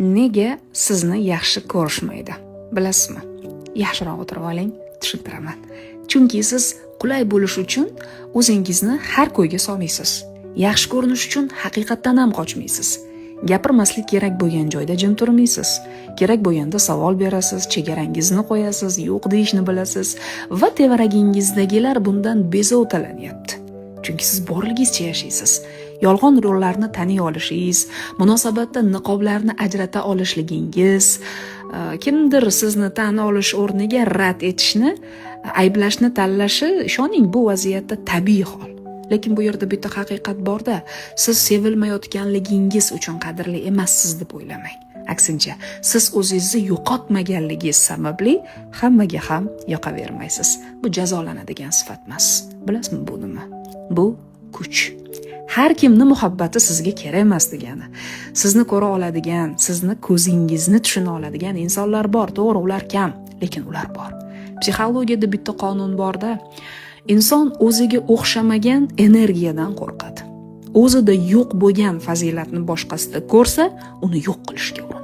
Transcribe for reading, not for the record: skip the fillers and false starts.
Nega sizni yaxshi ko'rishmaydi? Bilasizmi? Yaxshiroq o'tirib oling, tushuntiraman. Chunki siz qulay bo'lish uchun o'zingizni har ko'yga solmaysiz. Yaxshi ko'rinish uchun haqiqatdan ham qochmaysiz. Gapirmaslik kerak bo'lgan joyda jim turmaysiz. Kerak bo'lganda savol berasiz, chegarangizni qo'yasiz, yo'q deyishni bilasiz va tevaragingizdagilar bundan bezovtalanyapti. Chunki siz borligingizcha yashaysiz. Yolg'on rollarni taniy olishingiz, munosabatda niqoblarni ajrata olishligingiz, kimdir sizni tan olish o'rniga rad etishni, ayblashni tanlashi, ishoning, bu vaziyatda tabiiy hol. Lekin bu yerda bitta haqiqat borda, siz sevilmayotganligingiz uchun qadrli emassiz deb o'ylamang. Aksincha, siz o'zingizni yo'qotmaganligingiz sababli hammaga ham yoqavermaysiz. Bu jazolanadigan sifat emas. Bilasizmi, bu nima? Bu kuch. Har kimni muhabbati sizga kerak emas degani. Sizni ko'ra oladigan, sizni ko'zingizni tushuna oladigan insonlar bor. To'g'ri, ular kam, lekin ular bor. Psixologiyada bitta qonun borda, inson o'ziga o'xshamagan energiyadan qo'rqadi. O'zida yo'q bo'lgan fazilatni boshqasida ko'rsa, uni yo'q qilishga urinadi.